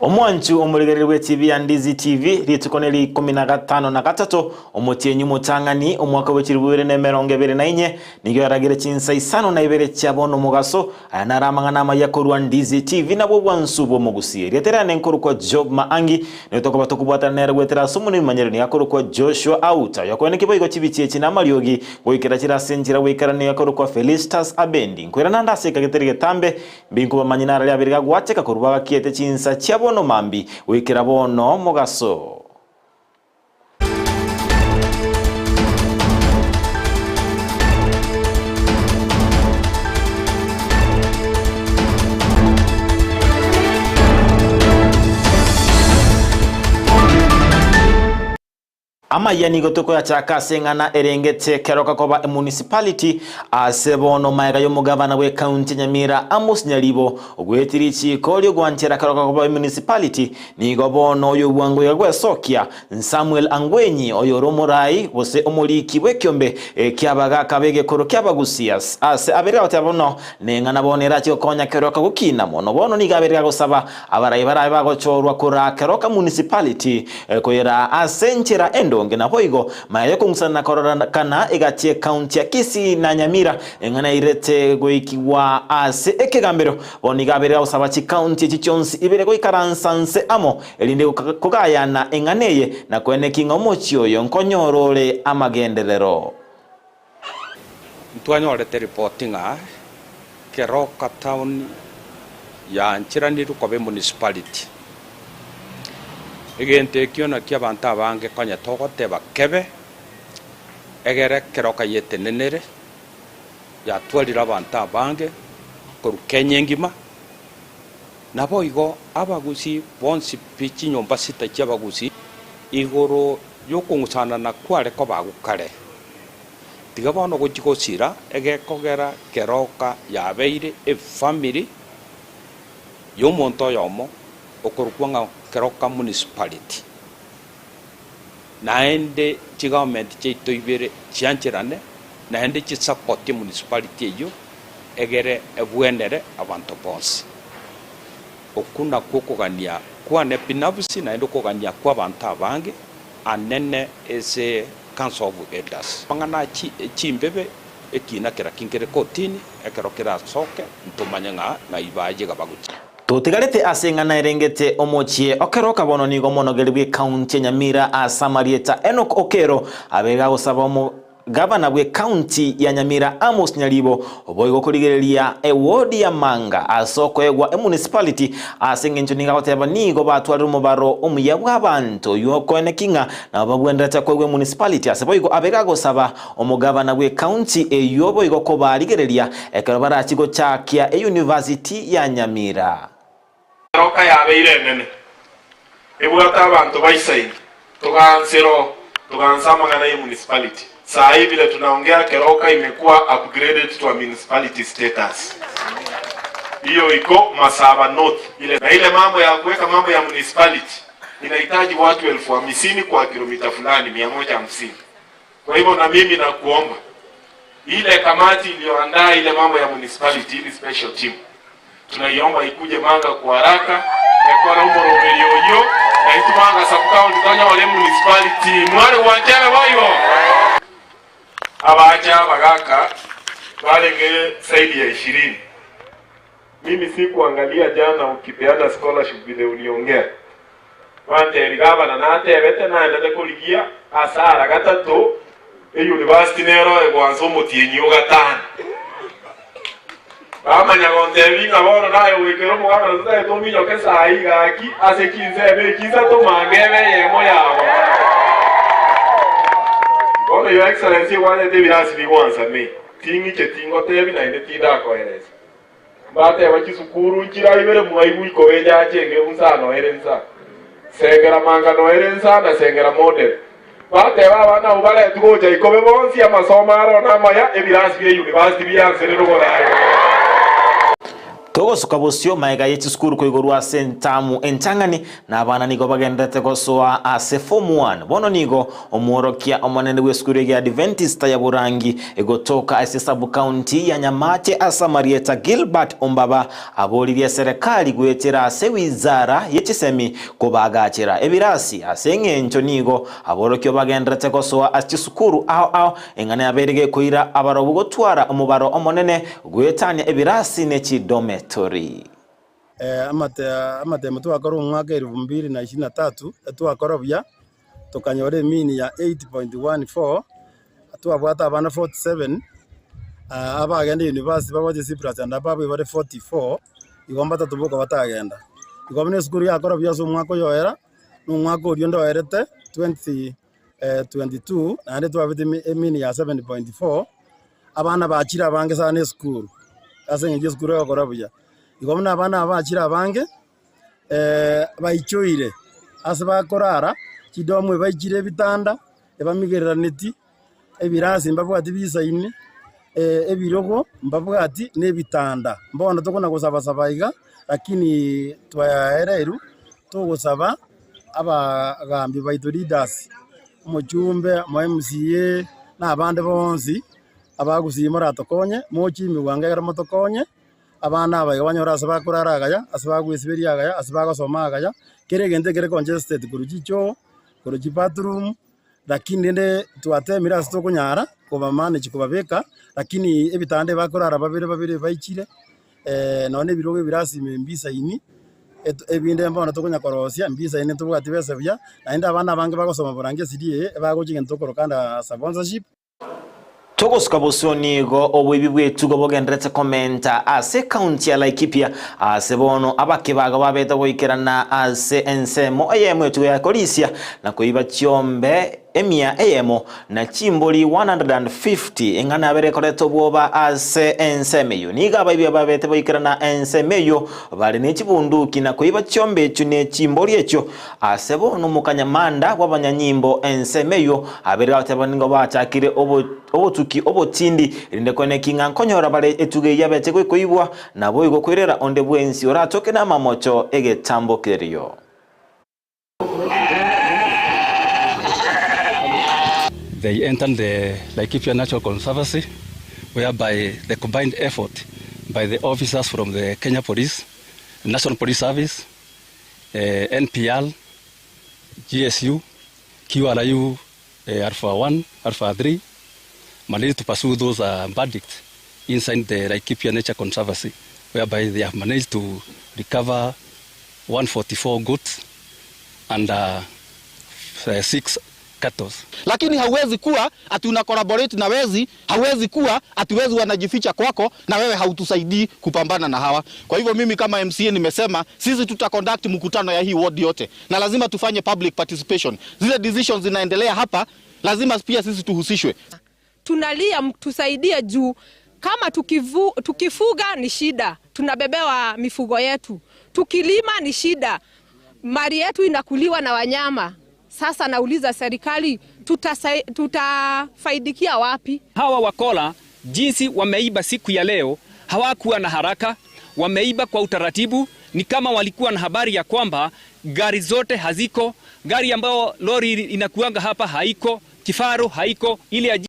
Omwanchu omorigereria bw'etibi ya Ndizi TV, rituko neri ikomi na gatano na gatato, omotienyi omotang'ani, omwaka bwe chilifu ibere na emerongo ebere na inye, nigo yaragire chinsa isano na ibere chia bono omogaso. Aya naro amang'ana amaya korwa Ndizi TV nabwo obwansu bw'omogusi. Erieta riane nkorokwa Job Maangi, nigo tokoba tokobwatana nere goetera ase omonebimanyereri nigo akorokwa Joshua Auta. Oyokoeneki boigo chibichi echi namariogi, goikera chire ase enchera goikera nigo akorokwa Felistus Abendi. Nkoirana ande ase eka getari getambe, Mbinkobamanyie narari abere gagwateka korwa bagakiete chinsa chia bono mambia goikera bono mogaso. Amayia nigo tokoyachaka ase eng'ana erengete keroka koba emunicipality ase bono maega y'omogavana bw'ecounty ya Nyamira Amos Nyaribo ogweti richiiko ri'ogwanchera keroka koba emunicipality nigo bono oyobwango iga gwesokia Samuel Angwenyi oyore omorai gose omoriki bw'ekiombe ki'abagaka b'egekoro ki'abagusia ase abere agoteba bono neng'ana bono erache gokonya keroka gokina mono bono nigo abere agosaba Abarai barabe bagochorwa koraa keroka municipality koyeraa ase enchera endonge naboigo maya yokong'usana na kororekana egati ecounty ya Kisii na Nyamira eng'ana eirete goikigwa ase ekegambero. Bono nigo abeire agosaba chicounty echi chionsi ibere goikaransa nse amo erinde kogayana eng'ana eye na koenekia ng'a omochie oyo nkonyora ore amagenderero. Ntwanyorete ripoti ng'a Keroka town yaancheranirwe koba emunicipality. Egento ekio nakio abanto abange konya togoteba kebe, egere Keroka yetenenere, yatwarire abanto abange korwa Kenya engima, naboigo abagusii bonsi pi chinyomba sita chi'abagusii igoro y'okong'usanana kware koba agwo kare. Tiga bono gochia gosira egekogera keroka yabeire efamiri y'omonto oyomo okorokwa ng'a Keroka Municipality. Naende chigovernment chiaito ibere chiancherane naende chisapoti emunicipality eyio egere ebwenere abanto bonsi. Okwo nakwo okogania kwane binafsi naende okogania kw'abanto abange anene ase Council of Elders. Amang'ana a chimbebe, ekiina kera kinkere kotini, ekero kerasoke ntomanye ng'a ng'ai baye bagochia. Totigarete ase eng'ana erengete omochie o Keroka bono nigo omonogeri bw'ecounty ya Nyamira ase amarieta Enock Okero abeire agosaba Gavana bw'ecounty ya Nyamira Amos Nyaribo boigo korigereria eward ya Manga ase okoegwa emunicipality ase engencho nigo agoteba nigo batwarire omobaro omuya bw'abanto oyio okoeneki ng'a nabo babwenerete koegwa emunicipality ase boigo abe gagosaba omogavana bw'ecounty eyio boigo kobarigereria ekero barachi gochakia euniversity ya Nyamira. Eroka yabeire enene, ebwate abanto baisaine, togaansa oo, togaansa amang'ana ye municipality. Saa hii vile tunaongea Keroka imekuwa upgraded to a municipality status. Hiyo iko Masaba North ile na ile mambo ya kuweka mambo ya municipality inahitaji watu elfu hamsini kwa kilomita fulani mia moja hamsini. Kwa hivyo na mimi nakuomba ile kamati iliyoandaa ile mambo ya municipality ili special team tunaiomba ikuje Manga kwa haraka ekore omoroberi oyio na intwe Manga sub county tonyore municipality mware gwanchera boigo. Abacha abagaka barenge zaidi ya ishirini. Mimi sikuangalia jana ukipeana scholarship vile uliongea. Bantebi gavana natebete naendete korigia ase ara gatato eyunivasiti nero egwansa omotienyi o gatano. Bamanya gontebia ng'a bono naye goikera omogavana totagete ominyoke saa ii gaki ase chinsemo echi isato manga ebe eyemo yabo. Bono Your Excellency egwanete ebirasi bigwansa May, ting'icheti ngotebi naende tindakoeresa. Mbateba chisukuru nchira ibere mwaigwa ikoba ejache enge nsa noere nsa, sengera manga noere nsa na sengera model. Bateba abana abwo baretwe gocha ikobe bonsi amasomo aro namaya ebirasi bie university bianserire oboraai. Togosuka bosio magega ye chisukuru koigorwa ase entamu entang'ani, na abana nigo bagendererete gosoa ase form one. Bono nigo omworokia omonene bw'esukuru eye Adventista ya Borangi egotoka ase sub-county ya Nyamache ase amarieta Gilbert Ombaba aboririe eserekari goetera ase wizara ye chisemi kobagachera ebirasi ase eng'encho nigo aborokia bagendererete gosoa ase chisukuru ao ao Eng'ana yabeire gekoira abarobwo gotwara omobaro omonene goetania ebirasi ne chidometori. Amatemo twakora omwaka elifu mbili na ishirini na tatu, twakora buya, tokanyora emean ya 8.14, twabwate abana 47, abagenda university babwate C plus and above bare 44, igo mbatato boka batagenda. Igo buna esukuru yakora buya ase omwaka oyoera, na omwaka oria onde oerete 20. 22, naende twabete emean ya 7.4, abana bachire abange sana esukuru, ase eng'encho esukuru egokora buya. Igo buna abana aba bachire abange, baichoire ase bakorara, chidomu ebaichire ebitanda, ebamigereraneti, ebirasi mbabwati bisaini, ebirogo mbabwati, na ebitanda. Mbono tokona gosaba saba iga, lakini twaereirwe, togosaba. Abagaambi baito leaders, omochumbe, omo MCA, na abande bonsi, abagusii moratokonye, moche emegwango ekero motokonye, abana aba iga banyore ase bakorara agaya, ase bagwesiberia agaya, ase bagosoma agaya, kera egento ekere congested korwa chichoo, korwa chibathroom, lakini rende twatemire ase tokonyara kobamanage kobabeka, lakini ebitanda ebakorara babere babere baichire. Nonya na ebirogo ebirasime mbisaini, ebinde mbono tokonya korosia, mbisaini ntobwati besa buya, naende abana abange bagosoma borangi esidi eye, ebagocha egento tokoroka under sponsorship. Togosuka bosio nigo oboibi bw'etugo bogendererete komenta ase ekaunti ya Laikipia ase bono abakebago babete goikerana ase ensemo eyemo etugo ya korisia na koiba chiombe Emia eyemo na chimbori 150, eng'ana yabere ekoreta obwoba ase ensemo eyio. Nigo abaibi babete boikerana ensemo eyio bare ne chibunduki na koiba chiombe echio ne chimbori echio. Ase bono omokanyamanda bw'abanyanyimbo ensemo eyio abere goteba nigo bachakire obotuki obotindi, erinde koeneki ng'a nkonyora bare etugo eyio yabete goikoibwa, naboigo koirera onde bwensi oratoke namamocho egetambo kerio. They entered the Laikipia Natural Conservancy whereby the combined effort by the officers from the Kenya Police, National Police Service, eh, NPR, GSU, QRU eh, Alpha 1, Alpha 3 managed to pursue those uh, bandits inside the Laikipia Nature Conservancy whereby they have managed to recover 144 goats and uh, 6 cattle. Lakini hauwezi kuwa ati una collaborate na wezi, hauwezi kuwa ati wezi wanajificha kwako na wewe hautusaidii kupambana na hawa. Kwa hivyo mimi kama MCA nimesema sisi tuta conduct mkutano ya hii ward yote na lazima tufanye public participation. Zile decisions zinaendelea hapa, lazima pia sisi tuhusishwe. Tunalia mtusaidie juu kama tukivu, tukifuga ni shida, tunabebewa mifugo yetu, tukilima ni shida, mali yetu inakuliwa na wanyama. Sasa nauliza serikali tutafaidikia wapi? Hawa wakola jinsi wameiba siku ya leo, hawakuwa na haraka, wameiba kwa utaratibu. Ni kama walikuwa na habari ya kwamba gari zote haziko, gari ambayo lori inakuanga hapa haiko, kifaru haiko, ili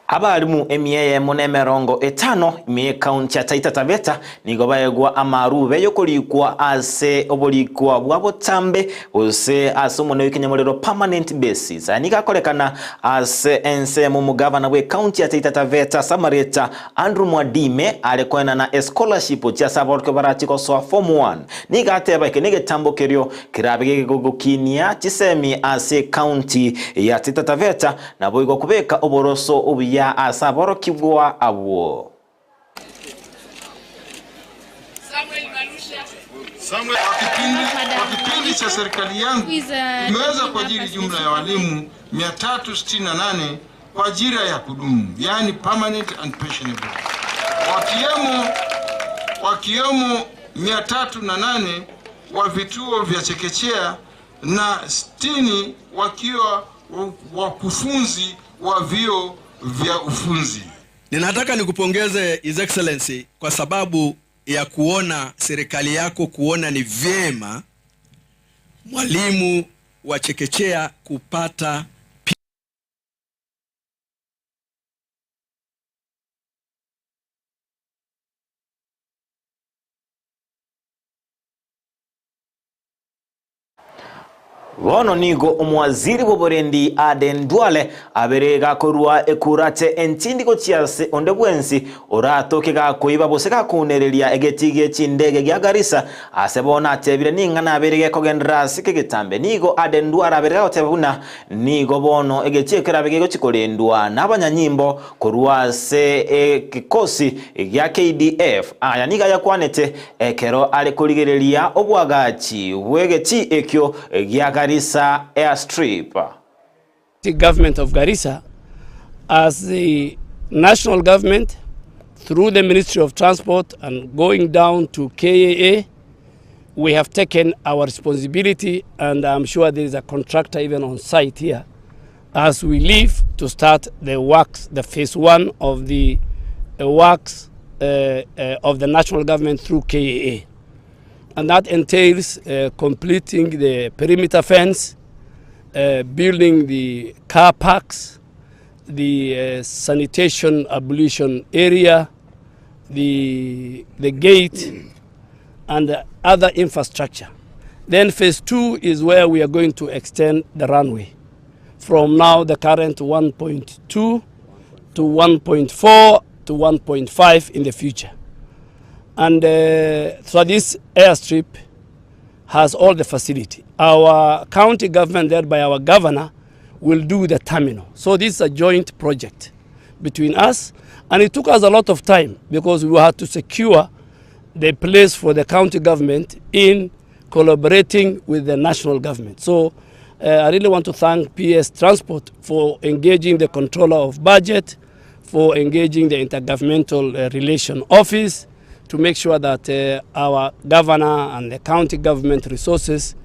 Abalimu emia eyemo na emerongo etano ime y'ekaunti ya Taita Taveta nigo baegwa amarube y'okorikwa ase oborikwa bwa botambe gose ase omone w'ekenyamorero permanent basis. Aya nigo akorekana ase ensemo omogavana bw'ekaunti ya Taita Taveta Samarieta Andrew Mwadime are koenana escholarship chia ase aborokigwa barachi gosoa form 1. Nigo ateba eke negetambo kerio kerabe gegokinia chisemi ase ekaunti ya Taita Taveta Naboigo kobeka oboroso obuya ase aborokigwa abwo. Kwa kipindi cha serikali yangu imeweza kuajiri jumla ya walimu 368 kwa ajira ya kudumu, yani permanent and pensionable, wakiwemo 308 wa vituo vya chekechea na 60 wakiwa wakufunzi wa vyuo vya ufunzi. Ninataka nikupongeze His Excellency kwa sababu ya kuona serikali yako kuona ni vyema mwalimu wa chekechea kupata Bono nigo omowaziri bw'oborendi Aden Duale abere gakorua ekurate entindi gochia ase onde bwensi oratoke gakoiba gose gakounereria egetii gie chindege gia Garissa ase bono atebire ning'ana abere gekogenderera ase kegetambe. Nigo Aden Duale abere gagoteba buna nigo bono egetii ekio kerabe gegochia korendwa nabanyanyimbo Korwa ase egekosi gia KDF, aya nigo ayakwanete ekero are korigereria oboagachi bw'egetii ekio gia Garissa Airstrip. The government of Garissa as the national government through the Ministry of Transport and going down to KAA we have taken our responsibility and I'm sure there is a contractor even on site here as we leave to start the works, the phase one of the uh, works uh, uh, of the national government through KAA. And that entails uh, completing the perimeter fence, uh, building the car parks, the uh, sanitation ablution area, the, the gate, and the other infrastructure. Then phase two is where we are going to extend the runway from now the current 1.2 to 1.4 to 1.5 in the future. And uh, so this airstrip has all the facility. Our county government, led by our governor, will do the terminal. So this is a joint project between us. And it took us a lot of time because we had to secure the place for the county government in collaborating with the national government. So uh, I really want to thank PS Transport for engaging the controller of budget, for engaging the Intergovernmental uh, Relation Office to make sure that uh, our governor and the county government resources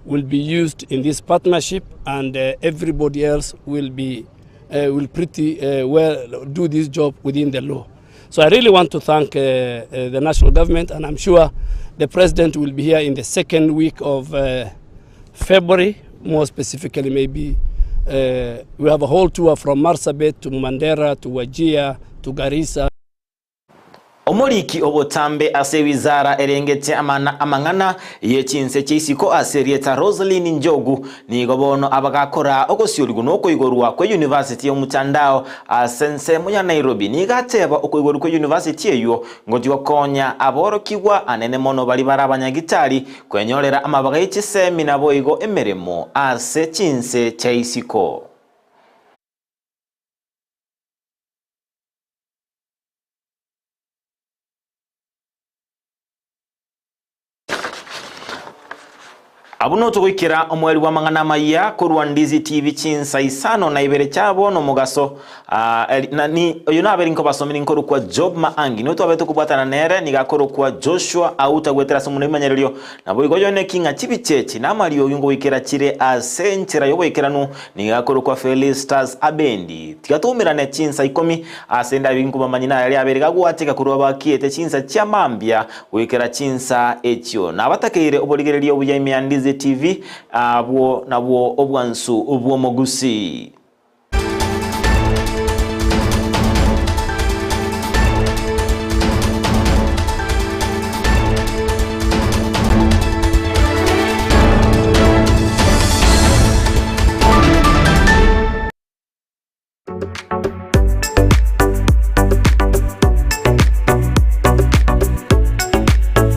will be used in this partnership and uh, everybody else will be uh, will pretty uh, well do this job within the law. So I really want to thank uh, uh, the national government and I'm sure the president will be here in the second week of uh, February, more specifically maybe. Uh, we have a whole tour from Marsabit to Mandera to Wajir to Garissa. Omoriki obotambe ase ewizara erengete amang'ana ye chinse chia isiko ase erieta Roselyn Njogu nigo bono abagakora ogosiorigwa na okoigorwa kwe university y'omotandao ase ensemo ya Nairobi. Nigo ateba okoigorwa kwe university eywo ngochia gokonya aborokigwa anene mono baria bare abanyagitari kwenyorera amabaga ye chisemi naboigo emeremo ase chinse chia isiko. Abwo notogoikera omoerio bw'amang'ana amayia korwa Ndizi TV chinsa isano na ibere chia bono omogaso. Ah, eri- na ni oyo nabere nkobasomeri nkorokwa Job Maangi nigo twabete kobwatana nere nigo akorokwa Joshua Auta goetera ase omuna ebimanyererio Naboigo yoneki ng'a chibicha echi namariogi ngoikera chire ase enchera y'oboikeranu, nigo akorokwa Felistus Abendi. Tiga toumerane chinsa ikomi ase endabi nkobamanyi naye aria abere gagwateka korwa bakiete chinsa chia mambia goikera chinsa echio. Nabatakeire oborigereria obuya ime ya Ndizi TV, abwo nabwo obwansu bw'omogusii.